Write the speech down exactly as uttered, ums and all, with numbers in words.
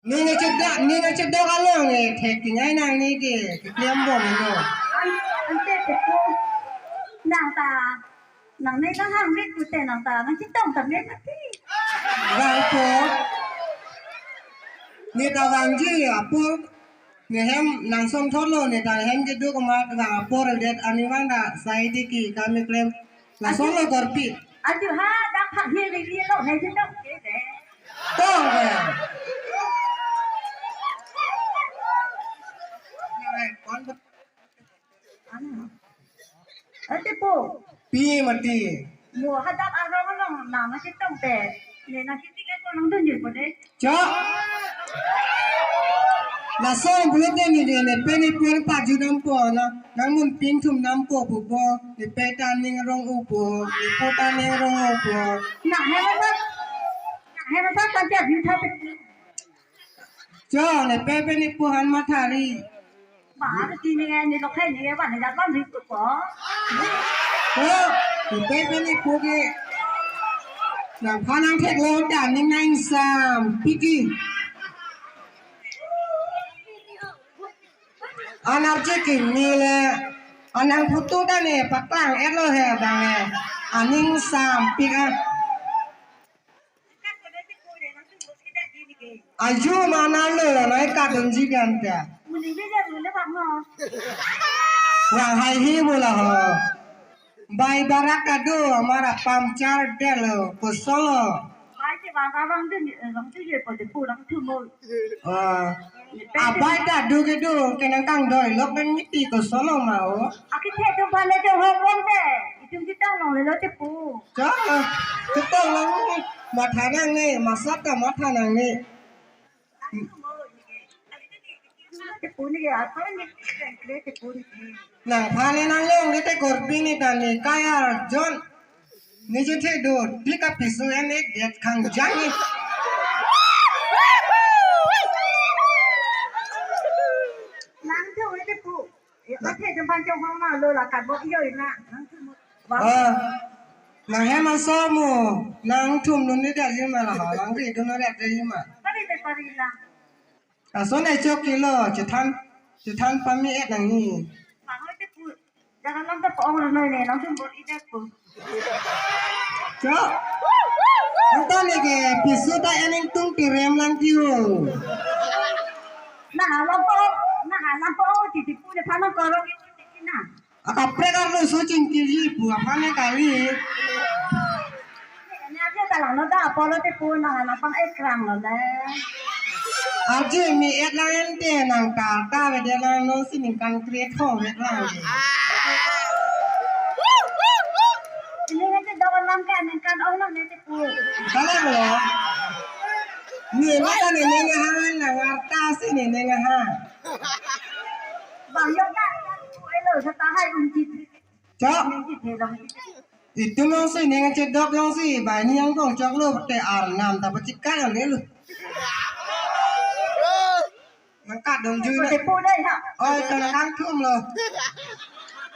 Ning kachedok, ning kachedok along, eh, thek tingai nang ni ke, keklem bom lo. An, ante tepo, nang ta, nang ni nang hang mit pute nang ta, nang chetong ta mit ati. Vangpo. Ne ta vangji apo. Ne hem nang song thotlo, ne ta hem keduk amat vang apo redet ani vang ta sai di ke kami klem. Lason lo korpi. Aju ha dak phak hi ri ri lo he jin dong ke de. Tong ke. Ante po. Pi mati. Mo hadak arong along nama chetong te. Ne na chetong ke ko nang dun jir po de. Chok. Lason pulote ne, ne, ne pe ne pon pajudampo na. Nang mun pin thumdampo pupo. Ne pe ta ning rong-opo. Ne po ta ning rong-opo. Nang hemasa. Nang hemasa kan ja bi tha pe. Chok, ne pe pe ne po han mathari. Ba, ti ni ni lo khai ni ba ni ja ban ri ko. Oh, ne pe pe ne po ke. Nang phan nang thek lo ta ning nang sam piki. An arje kimi le. An nang photo ta ne paklang et lo he bang e. Aning sam pik a. Aju mana lo lo noi kadun ji kan ta. Wang hai hi bola ho. Bai barak kado amar puncture delo kosolo. Bai si bang ka bang dun, bang tu ye po de pu lang tu mo. Ah, abai ta do ke do, kenang kangdoi lok nang miti kosolo ma o. Aki the tu bale tu ho bom de. Itum kita long le lo te pu. Chok, chetong lang ni, matha nangne, masat ta matha nangne. Te pu ni ya, apa ni? Te pu ni. Nang phan ne nang long ke te korpi ne ta ne kaya jon. Ne je the do, di ka piso en ek dia khang jang ni. Nang tu ni te pu. Ya, oke, jumpan jong hong na lo la kat bo iyo ina. Nang tu mo. Ah, nang hem aso mo, nang thum nun ni dia jima la ha, nang ri dun na dia jima. Pari te pari la. Aso ne chok kilo, chethan, chethan pami et nang ni. Pangoi te pu, jangan lang ta pong lo noi ne, nang tu mo ida pu. Chok. Anto ne ke piso ta ening tung tirem lang kiu. Nah, lampo, nah, lampo, titi pu ne phan nang korong itu titi na. Akaprek arlo so chingkiji pu aphan ne kali. Ne aja ta lang no da apolo te pu na na pang ekrang lo le. Arje mi et lang ente nang ta ta ve de lang no si ningkan kre thong ve lang. Ini nanti dawan lang kan ningkan ong lang nanti pu. Kalang lo. Ni mata ni neng ha na warta si ni neng ha. Bang yok na pu elo sa ta hai un ji. Chok. Ni ji the long ji. Itum long si neng chedok long si ba ni yang kong chok lo te arnam ta pachikang ne lo. Nang kadun ju na. Te pu dai ha. Oi, ta nang thum lo.